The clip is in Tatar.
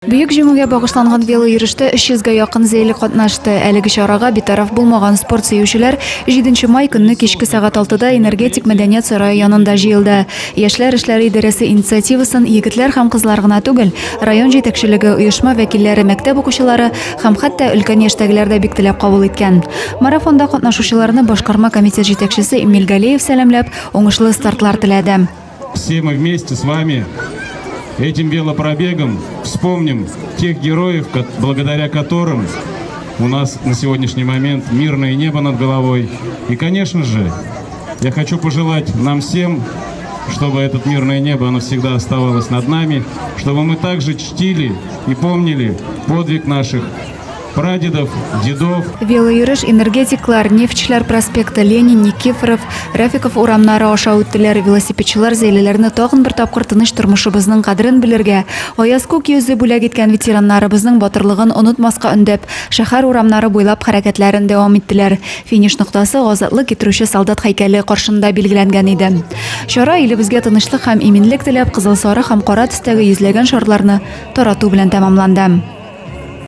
Бөек Җиңүгә багышланган велойөрештә 300 гә якын зәйле катнашты. Әлеге чарага битараф булмаган спорт сөючеләр 7 май көнне кичке сәгать 6-да Энергетик мәдәният сарае янында җыелды. Яшьләр эшләре идарәсе инициативасын егетләр һәм кызлар гына түгел, район җитәкчелеге, оешма вәкилләре, мәктәп укучылары һәм хәтта өлкән яшьтәгеләр дә бик теләп кабул иткән. Марафонда катнашучыларны башкарма комитет җитәкчесе Эмиль Галиев сәламләп, уңышлы стартлар теләде. Все мы вместе с вами этим велопробегом вспомним тех героев, благодаря которым у нас на сегодняшний момент мирное небо над головой. И, конечно же, я хочу пожелать нам всем, чтобы это мирное небо, оно всегда оставалось над нами, чтобы мы также чтили и помнили подвиг наших прадедов, дедов. Велойөреш Энергетиклар, Нефтьчеләр проспекты, Ленин, Никифоров, Рафиков урамнары аша үттеләр. Велосипедчылар зәйлеләрне тагын бер тапкыр тыныч тормышыбызның кадерен белергә, аяз күк йөзе бүләк иткән ветераннарыбызның батырлыгын онытмаска өндәп, шәһәр урамнары буйлап хәрәкәтләрен дәвам иттеләр. Финиш ноктасы Азатлык китерүче солдат һәйкәле каршында билгеләнгән иде. Чара илебезгә тынычлык һәм иминлек теләп, кызыл-сары һәм кара төстәге йөзләгән шарларны тарату белән тәмамланды.